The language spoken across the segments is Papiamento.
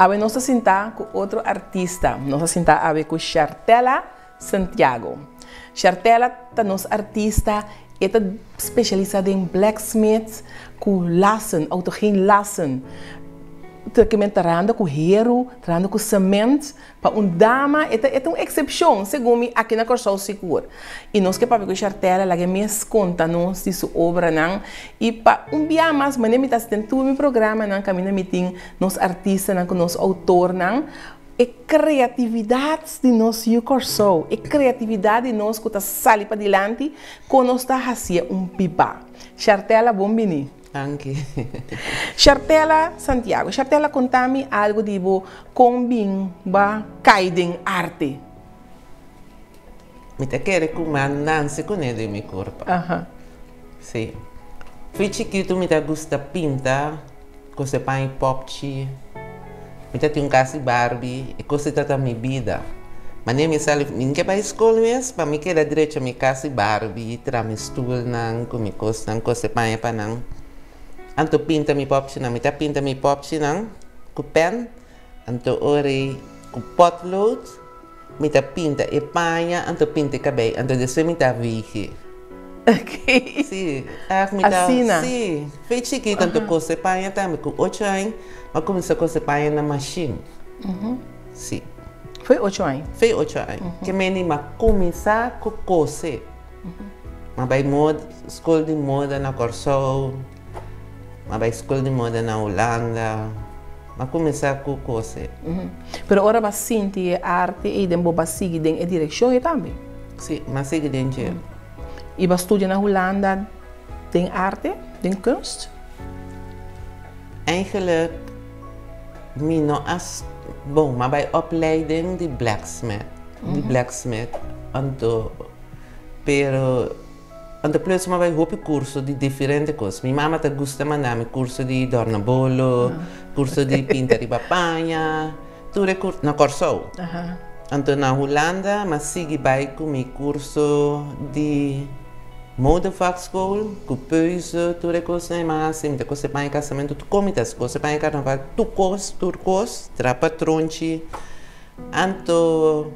Awe nos ta sinta ku otro artista. Nos ta sinta awe ku Shartella Santiago. Shartella ta nos artista, e ta spesialisá den blacksmith ku lassen, autogeen lassen. Ta ke men trahando ku heru, trahando ku sement. Pa un dama e ta e ta un eksepshon, segun mi, aki na Kòrsou sigur. I nos ke papia ku Shartella, laga e mes konta nos di su obranan. I pa un bia mas, manera mi ta hasi den tur mi programanan kaminda mi tin nos artistanan ku nos outornan, e kreatividat di nos yu Kòrsou, e kreatividat di nos ku ta sali padilanti, kon nos ta hasié un bibá. Shartella, bon bini. Danki. Shartella Santiago, Shartella konta mi algu di bo kon bin ba kai den arte. Mi ta kere ku mi a nanse kuné den mi kurpa. Si. Fui chikitu mi ta gusta pinta, kose pan i popchi. Mi ta tin un kas di Barbie, e kos ei tabata mi bida. Manera mi sali, mi no ke bai skol mes, pa mi keda drecha mi kas di Barbie, traha mi stulnan ku mi kosnan, kose paña pa nan. Anto pinta mi popchinan, mi ta pinta mi popchinan ku pèn, anto ora ei ku potlood. Mi ta pinta e paña, anto pinta e kabei, anto despues mi ta wigi. Sí, ègt mi ta, Asina? sí. Fe chikito anto kose paña tambe, ku ocho aña mi a kuminsá kose paña na mashin. Sí. Foi ocho aña? Fe ocho aña. Ke mende mi a kuminsá ku kose. Mi a bai mod, skol di moda na Kòrsou. M'a bai skol di moda na Hulanda. M'a kuminsá ku kose. Pero ora b'a sinti e arte ei den bo, b'a sigui den e direkshon ei tambe? Sí, m'a sigui den dje. I b'a studia na Hulanda den arte, den kunst? Eigenlijk mi no a, bon, m'a bai opleiding di blacksmith, di blacksmith, anto, pero. Anto plus mi a bai hopi curso di diferente cos. Mi mama ta gusta manda mi curso di dorna bolo, curso di pinta riba paña, tur e curso, na Corsou. Anto na Hulanda mi a sigui bai cu mi curso di modevakschool, cu peuze, tur e cosnan e mi a haci. Mi ta cose paña casamento, tur cos mi ta haci, cose paña carnaval, tur cos, tur cos, traha patronchi. Anto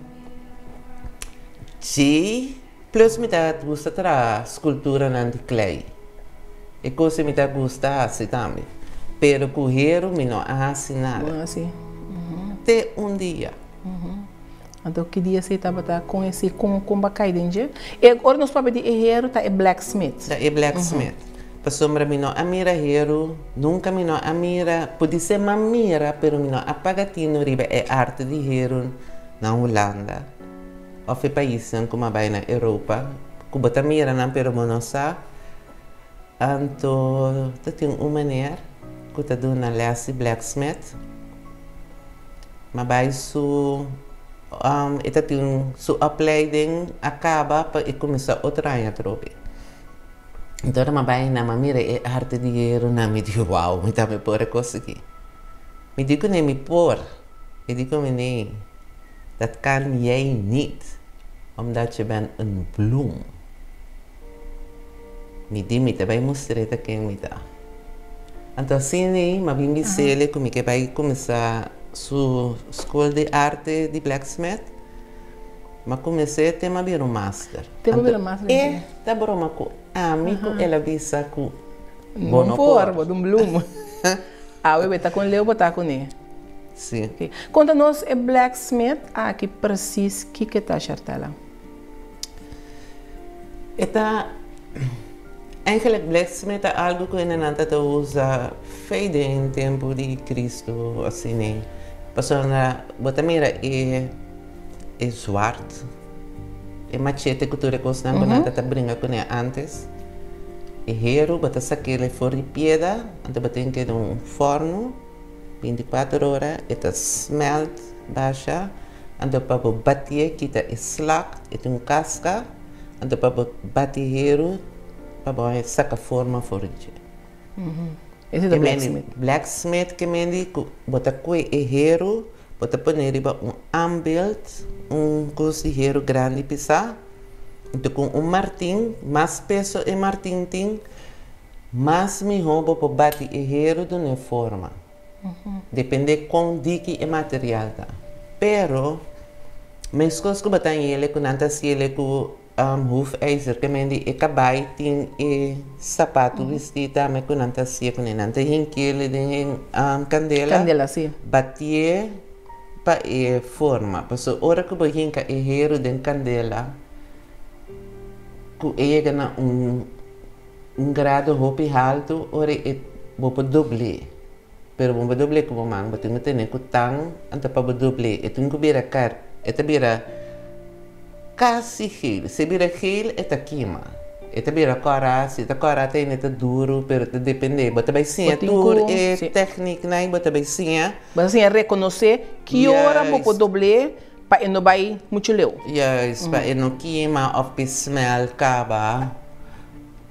djei. Plus mi ta gusta traha skulturanan di klei. E kos ei mi ta gusta hasi tambe. Pero ku heru mi no a hasi nada. No hasi. Te un dia. Anto ki dia esei tabata? Kon esei kon kon bo a kai den dje? E ora nos papia di e heru ta e blacksmith. Ta e blacksmith. Pasobra mi no a mira heru, nunka mi no a mira, podisé m'a mira pero mi no a paga tinu riba e arte di heru na Hulanda. Of e paisnan ku m'a bai na Europa ku bo ta mira nan pero bo no sa. Anto ta tin un meneer ku ta duna les di blacksmith. M'a bai su e ta tin su opleiding a kaba pa e kuminsá otro aña atrobe. Anto ora m'a bai nan m'a mira e arte di hero nan mi di wow mi tambe por e kos aki. Mi di kuné mi por, mi di ku mi. Dat kan jij niet, omdat je bent een bloem. Mi di mi ta bai mustr'é ta ken mi ta. Anto asina ei m'a bin bis'el ku mi ke bai kuminsá su skol di arte di blacksmith. M'a kumins'é te m'a bira un master. Te bo bira master Anto e ta broma ku ami ku el a bisa ku bo no por. Bo ta un bloem. Awe bo ta kon leu bo ta kuné. Sí. Ok. Konta nos e blacksmith aki precies kiko e ta, Shartella? E ta, eigenlijk blacksmith ta algu ku hendenan ta ta usa fei den tempu di Cristo asina. Pasobra bo ta mira e e zwart, e machete ku tur e kosnan ku nan ta ta bringa kuné antes, e heru bo ta sak'el for di pieda, anto bo tin ke den un fòrnu. Binticuater ora e ta smelt basha, anto pa bo batié kita e slak, e tin un casca, anto pa bo bati heru pa bo haña saca forma for di dje. Ese ta blacksmith. Blacksmith ke mende ku bo ta kue e heru, bo ta pone riba un aanbeeld, un kos di heru grandi pisá, anto ku un martin, mas peso e martin tin, Mas mihó bo por bati e heru dun'e forma. Depende kon diki e material ta. Pero, meskos ku bo ta yele ku nan ta hasiele ku hoefijzer, ke men di e kabai tin e sapatu bisti tambe ku nan ta hasie kuné. Nan ta hinkele den e kandela. Kandela, si. Batié pa e forma. Pasobra ora ku bo hinka e heru den kandela, ku e yega na un un grado hopi haltu, ora e bo por dobl'é. Pero bo por dobl'é ku bo man, bo tin ku tene ku tan anto pa bo dobl'é. E tin ku bira kar, e ta bira kasi geel. Si e bira geel e ta kima. E ta bira kòrá, si e ta kòrá ta ainda ta duru, pero ta dependé. Bo ta bai siña Bo tin tur ku, e si. tèkniknan, bo ta bai siña. Bo ta siña rekonosé ki ora bo por Juist. dobl'é Pa e no bai muchu leu. Juist, pa e no kima of p'e smell kaba.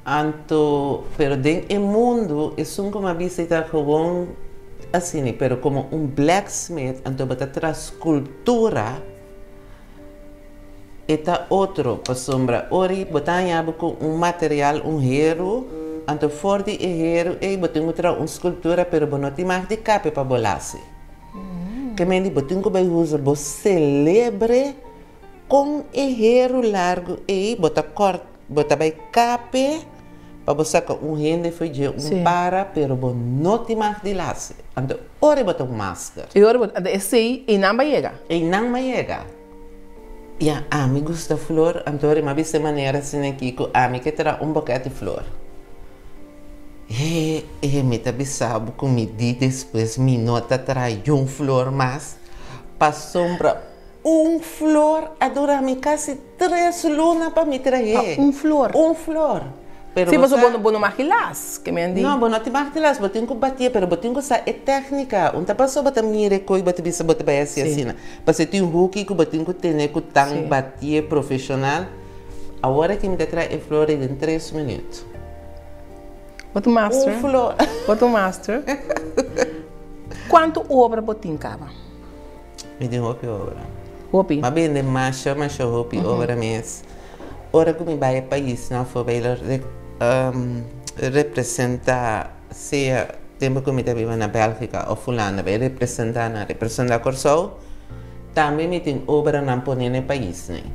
Anto, pero den e mundu, esun ku mi a bisa i ta gewoon asina, pero komo un blacksmith, anto bo ta traha skultura, e ta otro, pasobra ora bo ta haña bo ku un material, un heru, anto for di e heru ei bo tin ku traha un skultura, pero bo no tin mag di kape pa bo lasi. Ke mende bo tin ku bai usa bo selebre kon e heru largu ei bo ta kòrt bo ta bai kape pa bo saka un hende for dje un para pero bo no tin mag di lasi anto ora bo ta un master. E ora bo anto esei einan bai yega. Einan bai yega. Ya ami gusta flor anto ora mi a bisa e manera asina aki ku ami ke traha un boket di flor. He he mi ta bisa bo ku mi di despues mi no ta traha yun flor mas pasobra un flor a dura mi kasi tres luna pa mi trah'é. Pa un flor? Un flor. Pero Sí, bo pasobra sa. bo no mag las, ke mi a di. No, bo no tin mag las, bo tin ku batié, pero bo tin ku sa e tèknika. Un ta pasobra bo ta mira e koi bo ta bisa bo ta bai hasi asina. Pasobra tin huki ku bo tin ku tene ku tan batié profeshonal. Awor aki mi ta traha e flor ei den tres minüt. Bo ta un master. Un flor. Bo ta un master. Kuantu obra bo tin kaba? Mi tin hopi obra. Hopi? Mi a bende masha, masha hopi obra mes. Ora ku mi bai e paisnan afó bai representá, sea tempu ku mi ta biba na Bèlgika òf Hulanda, bai representá nan, representá Kòrsou, tambe mi tin obranan pone na e paisnan.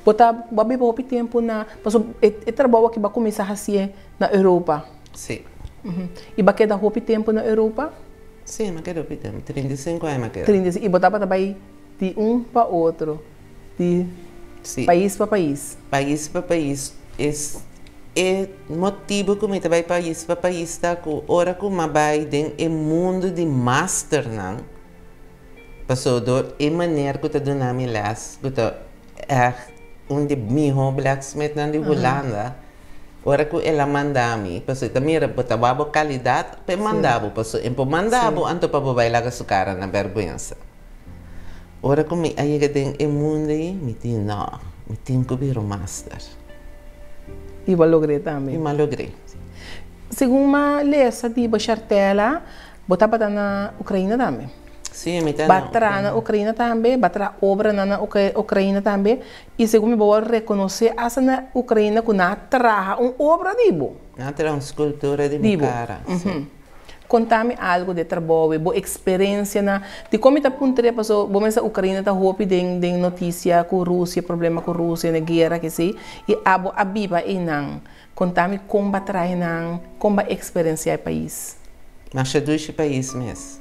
Bo ta, bo a biba hopi tempu na, pasobra e e trabou aki bo a kuminsá hasié na Europa. Sí. I bo a keda hopi tempu na Europa? Sí, mi a keda hopi tempu, 35 aña mi a keda. 35, i bo tabata bai di un pa otro, di Sí. pais pa pais. Pais pa pais. Es e motibu ku mi ta bai pais pa pais ta ku ora ku mi a bai den e mundu di masternan, Paso dor e meneer ku ta duna mi les, ku ta ègt un di mihó blacksmithnan di Hulanda, ora ku el a manda mi, paso e ta mira bo ta wak bo kalidat pa e manda bo, paso e por manda bo anto pa bo bai laga su kara na bèrgwensa. Ora ku mi a yega den e mundu ei, mi di no, mi tin ku bira un master. I bo a logr'é tambe. I mi a logr'é. Segun mi a lesa di bo Shartella, Bo tabata na Ukraina tambe? Sí, mi ta na Ba traha na Ukraina tambe, ba traha obranan na Ukraina tambe, i segun mi bo wòrdu rekonosé asta na Ukraina ku nan a traha un obra di bo. Nan a traha un skultura di mi kara, sí. Konta mi algu di e trabou ei, bo eksperensianan. Dikon mi ta puntr'é? Pasobra bo mester Ukraina ta hopi den den notisia ku Rusia, problema ku Rusia, e guera kesei, i abo a biba einan. Konta mi kon ba traha einan, kon ba eksperensiá e pais. Masha dushi pais mes.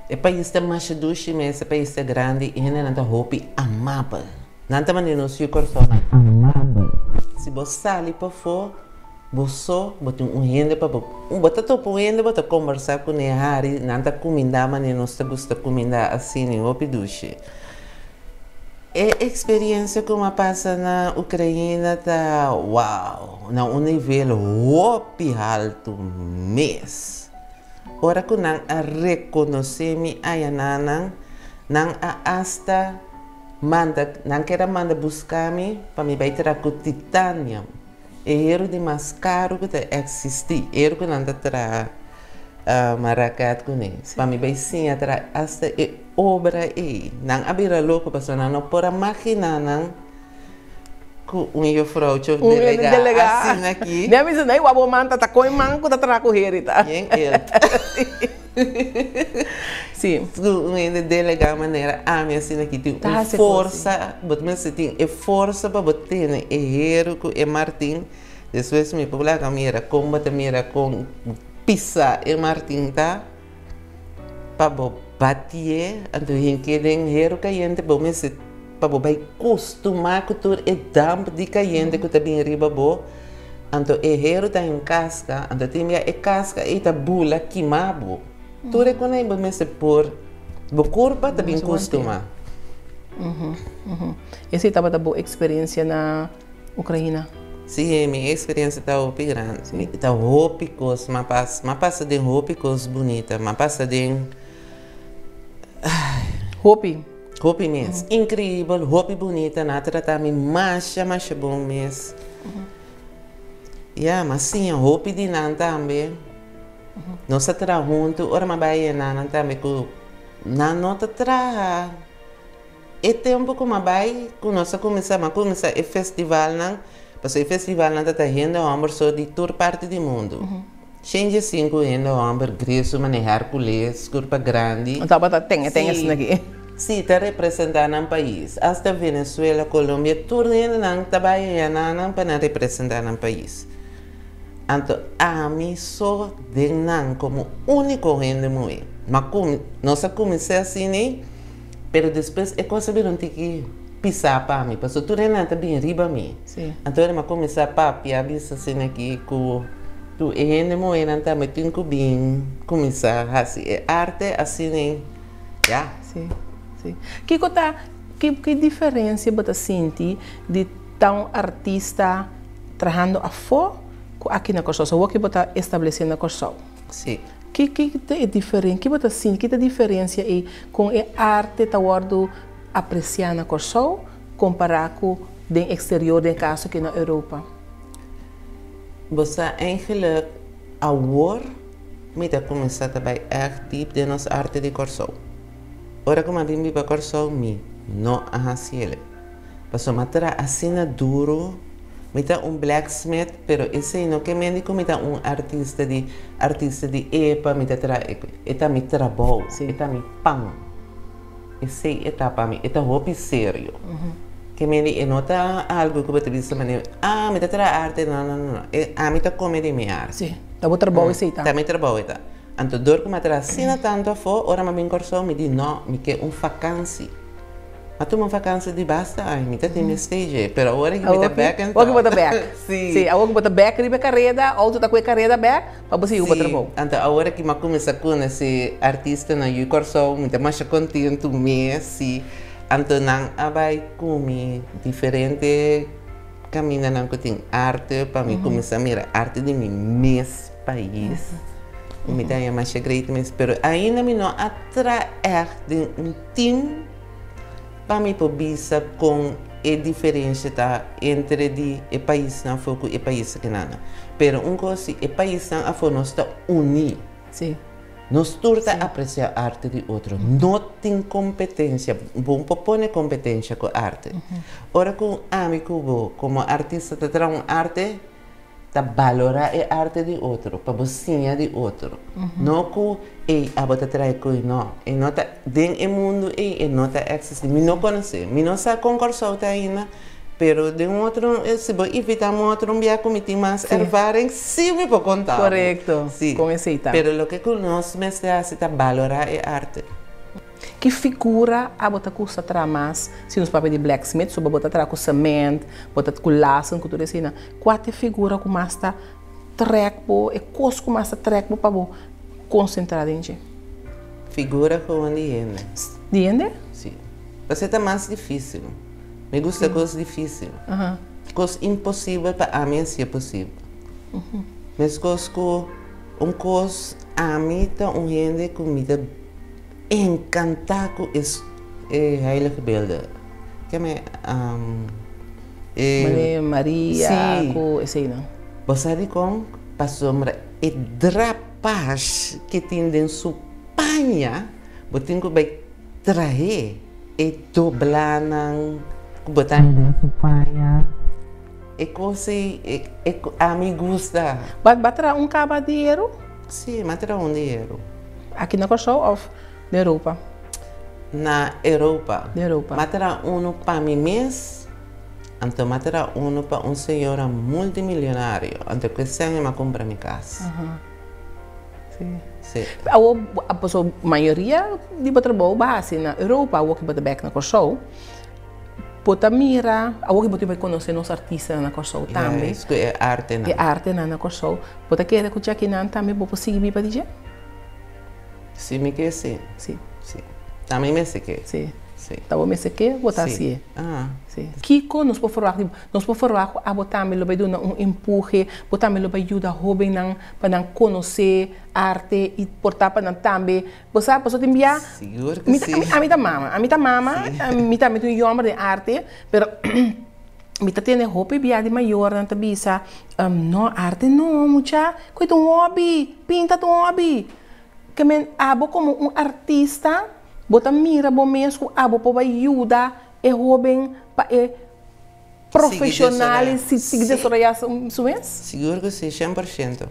E pais ta masha dushi mes, e pais ta grandi i hendenan ta hopi amabel. Nan ta manda nos yu Kòrsounan amabel. Si bo sali pafó, bo so, bo tin un hende pa bo, bo ta topa un hende bo ta kombersá kuné, hari, nan ta kumindá manera nos ta gusta kumindá asina, hopi dushi. E experiencia cu mi a pasa na Ucraina ta wow, na un nivel hopi halto mes. Ora cu nan a reconoce mi ayananan, nan a hasta manda, nan kier a manda busca mi pa mi bay traha cu titanium, e hero di mas caro cu ta existi, hero cu nan ta traha maracat cune, pa mi bay siña traha hasta e Obra ei, nan a bira loko pasobra nan no por a maginá nan Ku un juffrouwtje of delegá asina aki. Mi a bisa nan igual bo man ta ta koe man ku ta traha ku heri ta. Yen el. Si. Ku un hende delegá manera ami asina aki tin un forsa, bo ta mester tin e forsa pa bo tene e heru ku e martin. Despues mi por laga mira kon bo ta mira kon pisa e martin ta pa bo batié anto hink'é den heru kayente bo mester. Pa bo bai kustumá ku tur e damp di kayente ku ta bin riba bo, anto e heru ta en kaska, anto tin bia e kaska ei ta bula kima bo. Tur e kos ei bo mester por bo kurpa ta bin kustumá. Esei tabata bo eksperensia na Ukraina? Sí, mi eksperensia ta hopi grandi. Ta hopi kos m'a pasa. M'a pasa den hopi kos bunita. M'a pasa den. Hopi. Hopi mes. Increíbel, hopi bunita, nan a trata mi masha masha bon mes. Ya, m'a siña hopi di nan tambe. Nos a traha huntu, ora m'a bai yena nan tambe ku nan no ta traha. E tempu ku m'a bai, ku nos a kuminsá, m'a kuminsá e festivalnan, pasobra e festivalnan ta ta hende hòmber so di tur parti di mundu. Shen dje sinku hende hòmber gresu manera Hercules, kurpa grandi. Nan tabata tenge tenge asina aki. Sí, ta representá nan pais. Asta Venezuela, Colombia, tur hendenan ta bai ayá na nan pa nan representá nan pais. Anto ami so den nan komo úniko hende muhé. Ma ku nos a kuminsá asina, pero despues e kos a bira un tiki pisá pa mi, pasobra tur hendenan ta bin riba mi. Anto mi a kuminsá papia, bisa asina aki ku tur e hende muhénan tambe tin ku bin kuminsá hasi e arte asina, ya. Sí, sí. Kiko ta, ki ki diferensia bo ta sinti di ta un artista trahando afó ku aki na Kòrsou? So awor ki bo ta establesé na Kòrsou. Sí. Ki ki ta e diferen, ki bo ta sinti, ki ta diferensia ei kon e arte ta wòrdu apresiá na Kòrsou kompará ku den eksterior, den kaso ki na Europa? Bo sa eigenlijk awor mi ta kuminsá ta bai ègt diep den nos arte di Kòrsou. Ora ku mi a bin biba Kòrsou mi no a hasi el. Pasobra mi a traha asina duru, mi ta un blacksmith pero esei no ke mende ku mi ta un artista di artista di epa mi ta traha e ta mi trabou, e ta mi pan. Esei e ta pa mi, e ta hopi serio. Ke mende e no ta algu ku bo ta bisa manera, ah mi ta traha arte, no no no, e ami ta kome di mi arte. Sí, ta bo trabou esei ta. Ta mi trabou e ta. Anto dor ku mi a traha asina tantu afó, ora mi a bin Kòrsou mi di no, mi ke un fakansi. Mi a tuma un fakansi di basta aña, mi ta tin mi stage ei, pero awor aki mi ta bèk Awor ki bo ta bèk. Sí. Sí, awor ku bo ta bèk riba e kareda, outo ta ku e kareda bèk. Pa bo sigui ku bo trabou. Sí, anto awor ki m'a kuminsá konosé artistanan yu Kòrsou, mi ta masha kontentu mes, sí. Anto nan a bai ku mi diferente kamindanan ku tin arte pa mi kuminsá mira arte di mi mes pais. Mi ta haña masha great mes, pero ainda mi no a traha ègt den un team. Pa mi por bisa kon e diferensha ta entre di e paisnan afó ku e pais akinan. Pero un kos si, e paisnan afó nos ta uní. Sí. Nos tur ta apresiá arte di otro. No tin kompetensia. Bo no por pone kompetensia ku arte. Ora ku ami ku bo komo artista ta traha un arte, Ta balorá e arte di otro, pa bo siña di otro. No ku ey abo ta trae koe, no. E no ta, den e mundu ey e no ta eksistí. Mi no konosé, mi no sa kon Kòrsou ta ainda, pero den un otro, si bo invitá mi un otro un bia ku mi tin mas ervaring, sí mi por konta bo. Korekto, Sí. kon esei ta. Pero loke ku nos mester hasi ta balorá e arte. Ki figura abo ta gusta traha mas? Si nos papia di blacksmith, so bo ta traha ku cement, bo ta ku lasen, ku tur esina. Kua ta e figura ku mas ta trek bo, e kos ku mas ta trek bo pa bo konsentrá den dje? Figura gewoon di hende. Di hende? Si. Pasobra e ta mas difísil. Mi gusta kos difísil. Kos imposibel pa ami a sier posibel. Meskos ku un kos ami ta un hende ku mi ta. Encantá cu e e heilige beelden. Keme e. Mane Maria Sí. cu eseinan. Bo sa dikon? Pasobra e drapash ke tin den su paña, bo tin ku bai trah'é e doblánan ku bo ta haña den su paña. E kos ei, e ami gusta. Bo a traha un kaba di heru? Sí, mi a traha un di heru. Aki na Kòrsou òf na Europa? Na Europa. Na Europa. Mi a traha unu pa mi mes, anto mi a traha unu pa un señora multimilionario. Anto ku e sèn mi a kumpra mi kas. Sí. Sí. Awor, pasobra mayoria di bo trabou bo a hasi na Europa, awor ku bo ta bèk na Kòrsou. Bo ta mira, awor ku bo tin bai konosé nos artistanan na Kòrsou tambe. Yes, ku e artenan. E artenan na Kòrsou. Bo ta kere ku djakinan tambe bo por sigui biba di dje? Si mi ke si. Si. Si. Ta mi mester ke. Si. Si. Ta bo mester ke, bo ta hasié. Si. Aha. Si. Kiko nos por ferwagt di bo? Nos por ferwagt ku abo tambe lo bai duna un empuhe, bo tambe lo bai yuda hóbennan pa nan konosé arte i por ta pa nan tambe Bo sa, pasobra tin bia, Sigur ku si. ami ta mama, ami ta mama, mi tambe tin un yòmber den arte, pero mi ta tende hopi bia di mayornan ta bisa, no, arte no mucha, ku e ta un hòbi, pinta ta un hòbi. Ke men abo komo un artista, bo ta mira bo mes ku abo por bai yuda e hóben pa e profeshonal i sigui desaroyá su mes? Sigur ku si, shen por shento.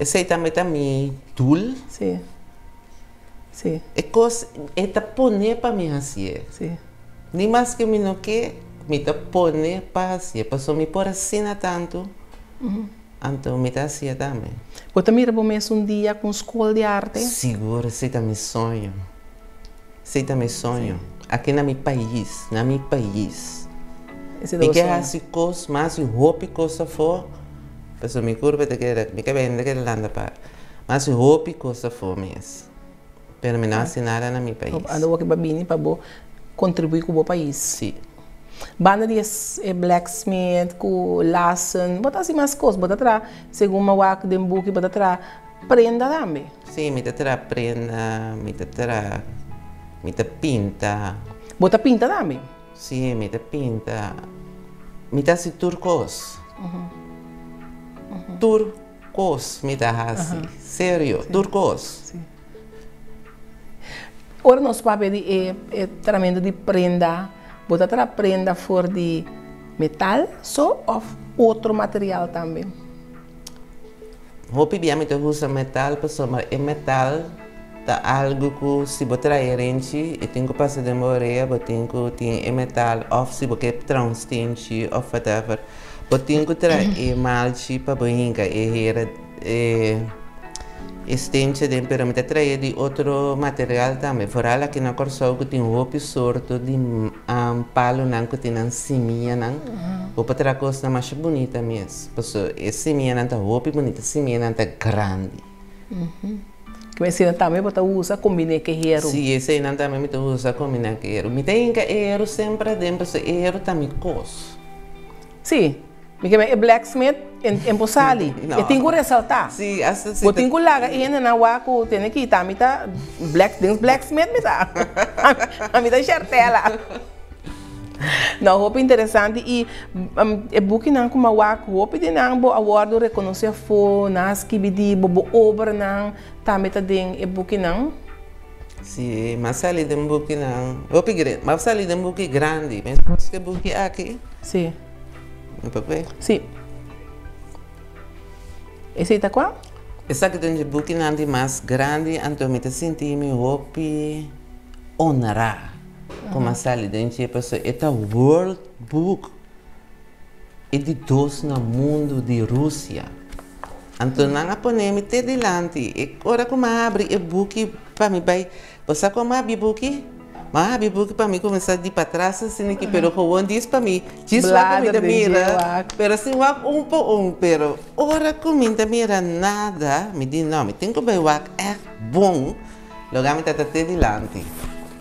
Esei tambe ta mi doel. Sí. Sí. E kos, e ta pone pa mi hasié. Sí. Ni maske mi no ke, mi ta pone pa hasié, pasobra mi por asina tantu, anto mi ta hasié tambe. Bo ta mira bo mes un dia ku un skol di arte? Sigur, esei ta mi soño. Esei ta mi soño. Aki na mi pais, na mi pais. Mi ke hasi kos, mi a hasi hopi kos afó, pasobra mi kurpa ta keda, mi kabes ta keda lanta pa. Mi a hasi hopi kos afó mes, pero mi no hasi nada na mi pais. Ando wak bo a bini pa bo kontribuí ku bo pais. Si. Banda di e blacksmith ku lassen, bo ta hasi mas kos, bo ta traha, segun mi a wak den buki, bo ta traha prenda tambe. Sí, mi ta traha prenda, mi ta traha, mi ta pinta. Bo ta pinta tambe? Sí, mi ta pinta. Mi ta hasi tur kos. Tur kos mi ta hasi. Serio, tur kos. Sí. Ora nos papia di e e trahamentu di prenda, bo ta traha prenda for di metal so òf otro material tambe? Hopi bia mi ta usa metal pasobra e metal ta algu ku si bo trae renchi e tin ku pasa den bo orea, bo tin ku tin e metal òf si bo ke traha un stenchi òf whatever bo tin ku traha e malchi pa bo hinka e hera e E stencha den pero mi ta trae di otro material tambe, foral aki na Kòrsou ku tin hopi sorto di palonan ku tin nan simianan, bo por traha kosnan masha bunita mes, pasobra e simianan ta hopi bunita, e simianan ta grandi. Ke eseinan tambe bo ta usa kombiné ku e heru? Si, eseinan tambe mi ta usa kombiná ku e heru. Mi ta hinka e heru semper aden pasobra e heru ta mi kos. Si. Mi ke e blacksmith en por sali. E tin ku resaltá. Sí, hasta si Bo tin ku laga e hendenan wak ku tene kita. Mi ta black, den blacksmith mi ta. Ami ta shertela. No, hopi interesante i e bukinan ku mi a wak hopi di nan bo a wòrdu rekonosé afó, nan a skibi di bo, bo obranan tambe ta den e bukinan. Sí, mi a sali den bukinan hopi grandi, mi a sali den buki grandi, meskos ku e buki aki. Sí. Mi papia? Sí. Esei ta kua? Esaki ta un dje bukinan di mas grandi, anto mi ta sinti mi hopi onrá ku mi a sali den dje, pasobra e ta World Book, e di dos na mundu di Rusia. Anto nan a pone mi te dilanti, e ora ku mi a habri e buki pa mi bai Bo sa kon m'a buki? M'a habi buki pa mi kuminsá di patras asina aki, pero gewoon djis pa mi djis wak ku mi ta mira, pero sin wak un pa un, pero ora ku mi ta mira nada, mi di no, mi tin ku bai wak ègt bon, loga mi ta ta te dilanti.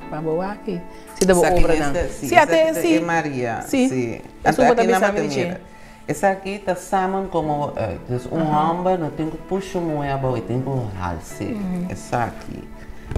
Pa bo wak ei, si ta bo obranan. Si, esaki ta e Maria, si. Esun bo ta bisa mi di dje. Esaki ta samen komen we uit. Dus un hòmber no tin ku pusha un muhé abou, e tin ku hals'é. Esaki.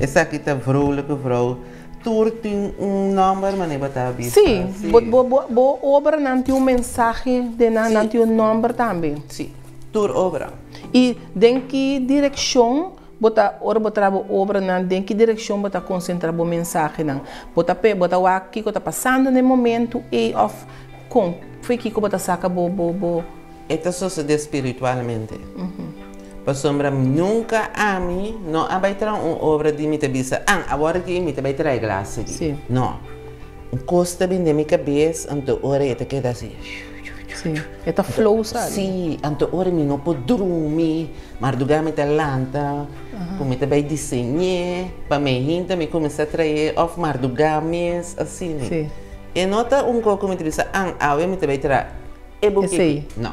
Esaki ta vrolijke vrouw. Tur tin un nòmber manera bo ta bisa. Sí, bo, bo, bo, bo obranan tin un mensahe den nan, nan tin un nòmber tambe. Sí, tur obra. I den ki direkshon bo ta, ora bo traha bo obranan, den ki direkshon bo ta konsentrá bo mensahenan? Bo ta pe, bo ta wak kiko ta pasando na e momentu ei òf? Kon? Fo'i kiko bo ta saka bo bo bo. E ta sosodé spiritualmente. Pasobra nunka ami no a bai traha un obra di mi ta bisa, an, awor aki mi ta bai traha e glas aki. Sí. No. Un kos ta bin den mi kabes, anto ora e ta keda asi. Sí. E ta flow sali. Sí, anto ora mi no por drumi, mardugá mi ta lanta, ku mi ta bai diseñ'é, pa mi hinta mi kuminsá trae òf mardugá mes, asina. Sí. E no ta un kos ku mi ta bisa, an, awe mi ta bai traha e buki Esei. aki. No.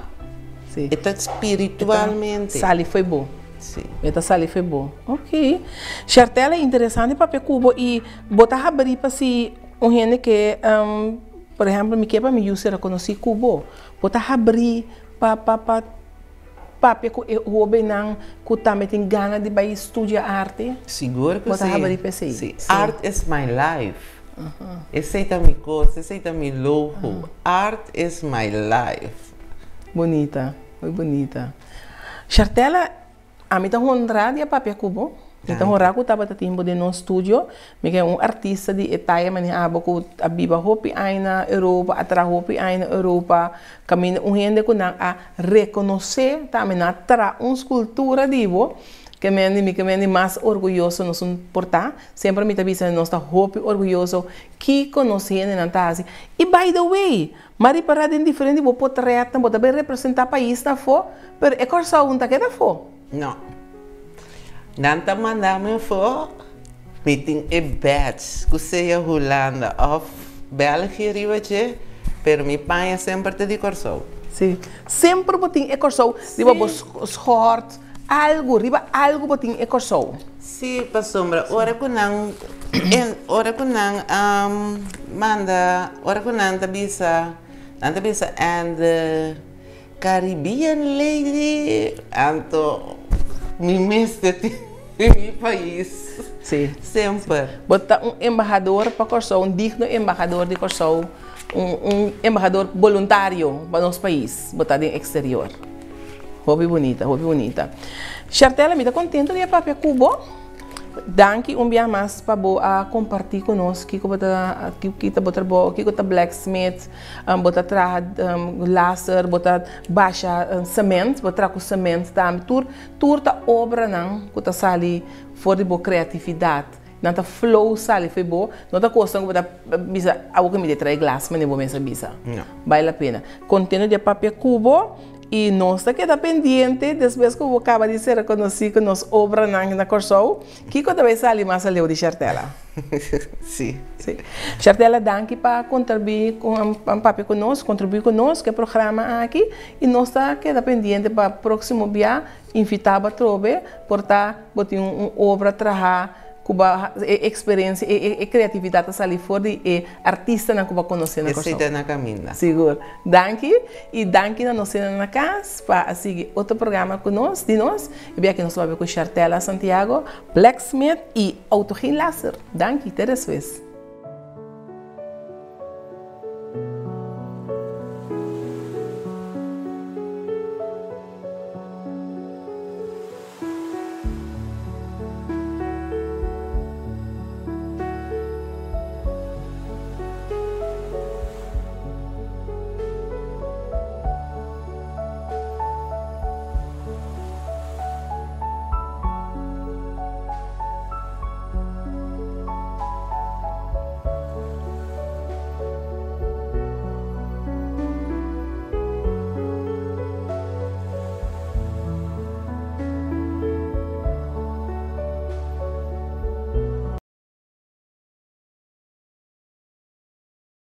Sí. E ta spiritualmente. E ta sali fo'i bo. Sí. E ta sali fo'i bo. Ok. Shartella, interesante papia ku bo i bo ta habrí pa si un hende ke, por ehèmpel, mi ke pa mi yu sera konosí ku bo. Bo ta habrí pa pa pa papia ku e hóbennan ku tambe tin gana di bai studia arte? Sigur ku Bo ta sí. habrí pa esei? Sí. Art is my life. Esei ta mi kos, esei ta mi logo. Art is my life. Bunita, muy bunita. Shartella, ami ta honra di a papia ku bo. Mi ta honra ku tabata tin bo den nos studio. Mi ke un artista di e taya manera abo ku a biba hopi aña na Europa, a traha hopi aña na Europa. Kaminda un hende ku nan a rekonosé tambe nan a traha un skultura di bo. Ke men di mi ke men di mas orguyoso nos un por ta. Semper mi ta bisa nos ta hopi orguyoso kiko nos hendenan ta hasi. I by the way, m'a ripará den diferente bo potretnan bo ta bai representá paisnan afó, pero e Kòrsou no ta keda afó. No. Nan ta manda mi afó, mi tin e badge ku sea Hulanda òf Bèlgië riba dje, pero mi paña semper ta di Kòrsou. Sí. Semper bo tin e Kòrsou riba bo schort, algu, riba algu bo tin e Kòrsou. Sí, pasobra ora ku nan ora ku nan manda, ora ku nan ta bisa, nan ta bisa and the Caribbean lady, anto mi mester tin mi pais Sí. semper. Bo ta un embahador pa Kòrsou, un digno embahador di Kòrsou, un un embahador boluntario pa nos pais, bo ta den eksterior. Hopi bunita, hopi bunita. Shartella, mi ta contento di a papia cu bo. Danki un bia mas pa bo a comparti cu nos kico bo ta, kico ta bo trabou, kico ta blacksmith, bo ta traha laser, bo ta basha cement, bo traha cu cement tambe. Tur, tur ta obranan cu ta sali for di bo creatividad. Nan ta flow sali fo'i bo, no ta kosnan ku bo ta bisa awor ku mi ta trae glas manera bo mes a bisa. No. Bai la pena. Kontento di a papia ku bo i nos ta keda pendiente despues ku bo kaba di sera konosí ku nos obranan na Kòrsou, kiko ta bai sali mas aleu di Shartella. Sí. Sí. Shartella danki pa kontribuí ku papia ku nos, kontribuí ku nos ku e programa aki i nos ta keda pendiente pa próksimo bia. Invitá bo atrobe, por ta bo tin un obra trahá ku bo e eksperensia, e kreatividat ta sali for di e artistanan ku bo a konosé na Kòrsou. Esei ta na kaminda. Sigur. Danki i danki na nos hende na kas pa a sigui otro programa ku nos, di nos. E biaha aki nos ta papia ku Shartella Santiago, Blacksmith i Autogeen Laser. Danki, te despues.